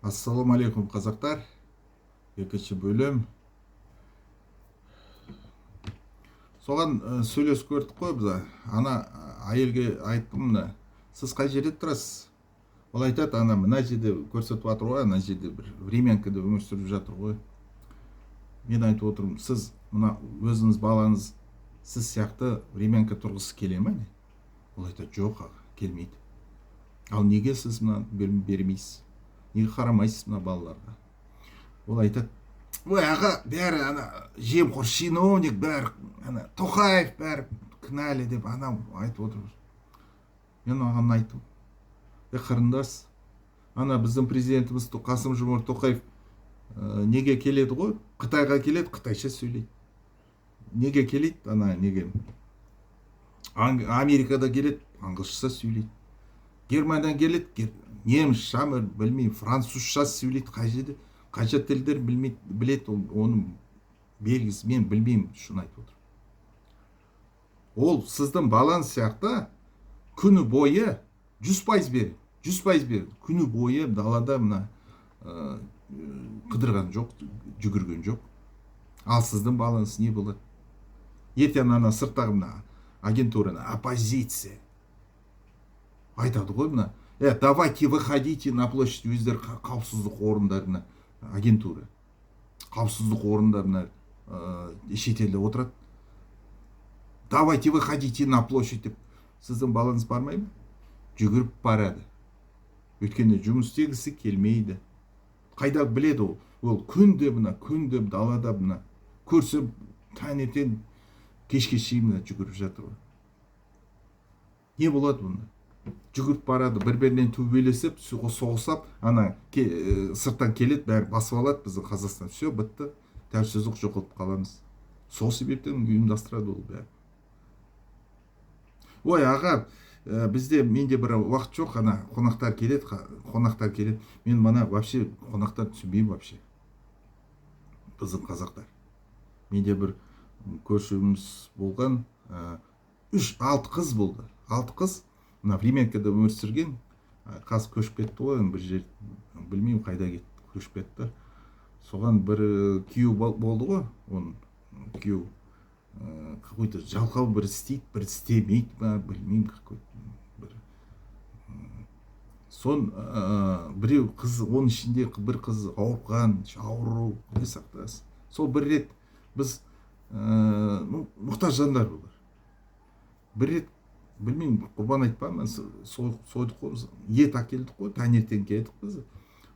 Ассалаумағалейкум, қазақтар! Екінші бөлім. Соған сөйлесіп көрдік қой біз. Ана әйелге айттым: «Мына сіз қай жерде тұрасыз?» Ол айтады: «Ана мына жерде», көрсетіп жатыр ғой, ана жерде бір времянкада өмір сүріп жатыр ғой. Мен айтып отырмын: «Сіз мына өзіңіз балаңыз сіз сияқты времянка тұрғысы келе ма?» Не, ол айтады: «Жоқ, аға, келмейді». «Ал неге сіз мына бермейсіз, неге қарамайсыз мына балаларға?» Ол айтады: «Ой, аға, бәрі ана жемқор чиновник, бәрі ана Тоқаев, бәрі кінәлі», — деп анау айтып отыр. Мен оған айттым: «Е, қарындас, ана біздің президентіміз Қасым Жомарт Тоқаев неге келеді ғой? Қытайға келеді, қытайша сөйлейді. Неге келеді, ана неге Америкада келеді, ағылшынша сөйлейді. Германиядан келеді, немісша ма, білмеймін, французша сөйлейді. Қай жерде қанша тілдер білмейді, біледі ол, оның белгісі, мен білмеймін. Шын айтып отырмын, ол сіздің балаңыз сияқты күні бойы 100% береді, 100% береді. Күні бойы далада мына қыдырған жоқ, жүгірген жоқ. Ал сіздің балаңыз не болады ертең? Ана сырттағы мына агентураны, оппозиция айтады ғой мына: давайте выходите на площадь». Өздері қауіпсіздік орындарына, агентура қауіпсіздік орындарына, шетелде отырады. «Давайте выходите на площадь» деп, сіздің балаңыз бармай ма? Жүгіріп барады, өйткені жұмыс істегісі келмейді. Қайда біледі ол? Ол күнде мына, күнде далада мына көрсе, таңертең кешке шейін мына жүгіріп жатыр ғой. Не болады бұнда? Жүгіріп барады, бір бірінен төбелесіп, соғысып, ана сырттан келеді, бәрі басып алады біздің Қазақстан. Все, бітті, тәуелсіздік жоғалтып қаламыз. Сол себептен ұйымдастырады ол бәрі. Ой, аға, бізде, менде бір уақыт жоқ, ана қонақтар келеді, қонақтар келеді. Мен мана вообще қонақтар түсінбеймін вообще, біздің қазақтар. Менде бір көршіміз болған, үш, алты қыз болды, алты қыз мына времянкада өмір сүрген. Қазір көшіп кетті ғой енді бір жер, білмеймін, қайда кетті, көшіп кетті. Соған бір күйеу болды ғой, оның күйеу какой то жалқау, бір істейді, бір істемейді ма, білмеймін, какой бір сон біреу қыз, оның ішінде бір қыз ауырған, ауру, құдай сақтасын. Сол бір рет біз, ну, мұқтаж жандар олар, бір рет, білмеймін, құрбан айт па, сойдық қой біз, ет әкелдік қой, таңертең келдік біз.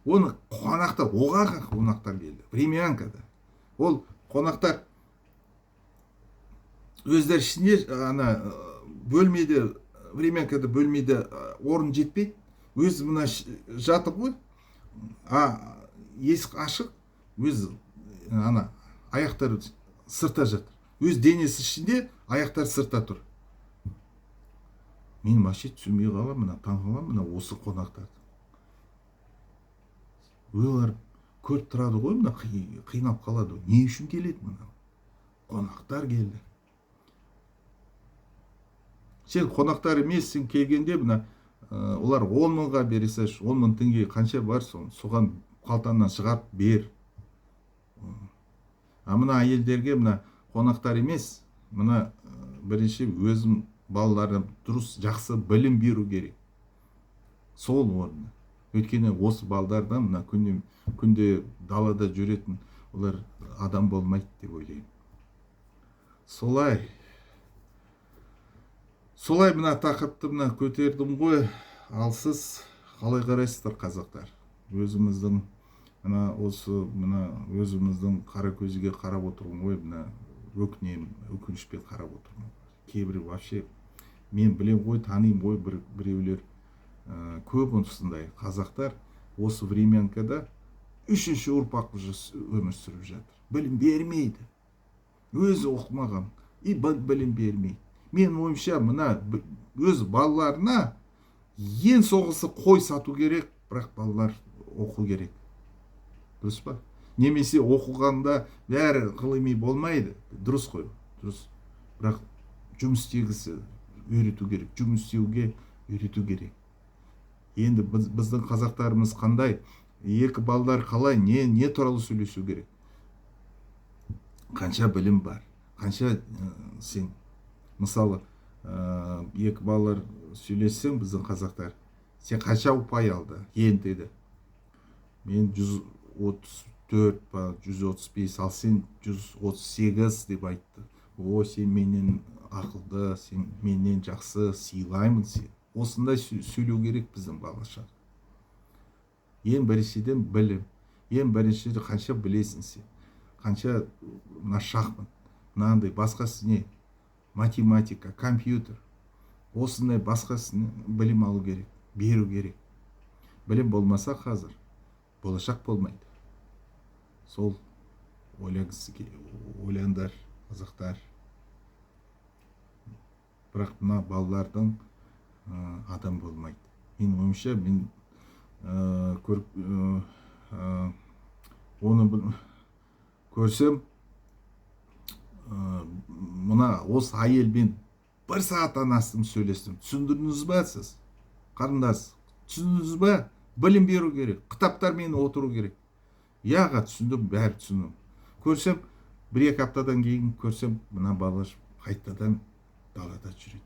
Оны қонақтар, оған қонақтар келді времянкада. Ол қонақтар өздері ішінде ана бөлмеде, времянкада бөлмеде орын жетпейді, өзі мына жатыр ғой, а есік ашық, өзі ана аяқтары сыртта жатыр, өз денесі ішінде, аяқтары сыртта тұр. Мен вообще түсінбей қаламын мына, таң қаламын мына осы қонақтарды. Олар көріп тұрады ғой мына, қиналып қалады ғой. Не үшін келеді мына қонақтар? Келді, сен қонақтар емес, сен келгенде мына олар 10 мыңға бере салшы, 10 000 теңге қанша бар, соған қалтаңнан шығарып бер. А мына әйелдерге мына қонақтар емес, мына бірінші өзім балаларына дұрыс, жақсы білім беру керек сол орнына. Өйткені осы балдардан мына күнде күнде далада жүретін олар адам болмайды деп ойлаймын. Солай, солай, мына тақырыпты мына көтердім ғой. Ал сіз қалай қарайсыздар, қазақтар? Өзіміздің мына осы мына өзіміздің қара көзге қарап отырмын ғой мына, өкінемін, өкінішпен қарап отырмын. Кейбір вообще мен білем ғой, танимын ғой бір біреулер, көп осындай қазақтар осы времянкада үшінші ұрпақ уже өмір сүріп жатыр. Білім бермейді, өзі оқымаған и білім бермейді. Менің ойымша, мына өз балаларына ең соңғысы қой сату керек, бірақ балалар оқу керек, дұрыс па? Немесе оқығанда бәрі ғылыми болмайды, дұрыс қой? Дұрыс. Бірақ жұмыс істегісі үйрету керек, жұмыс істеуге үйрету керек. Енді біздің қазақтарымыз қандай? Екі балдар қалай, не туралы сөйлесу керек? Қанша білім бар, қанша сен, мысалы, екі балалар сөйлессең, біздің қазақтар: «Сен қанша ұпай алды енді?» – деді. «Мен 134 па, 135, ал сен 138», – деп айтты. «О, сен менен ақылды, сен менен жақсы, сыйлаймын сені». Осындай сөйлеу керек біздің бала шаға. Ең біріншіден, білім. Ең бірінші, қанша білесің сен, қанша мына шахмат, мынандай, басқасы не, математика, компьютер, осындай басқасын білім алу керек, беру керек. Білім болмаса, қазір болашақ болмайды. Сол ойлаңыз, ойлаңдар, қазақтар. Бірақ мына балалардың адам болмайды, менің ойымша. Мен көріп, оны көрсем, мына осы әйелмен бір сағаттан астам сөйлестім. «Түсіндіңіз ба сіз, қарындас, түсіндіңіз ба? Білім беру керек, кітаптармен отыру керек». «Иә, аға, түсіндім, бәрі түсіндім». Көрсем, 1-2 аптадан кейін көрсем, мына бала қайтадан далада жүреді.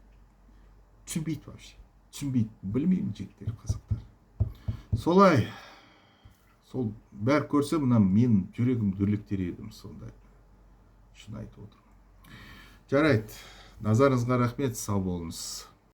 Түсінбейді, вообще түсінбейді. Білмеймін, жігіттер, қазақтар солай. Сол бәрі көрсем, мына мен жүрегім дүрліктер едім, сондай шын айтып отырмын. Жарайды, назарыңызға рахмет, сау болыңыз.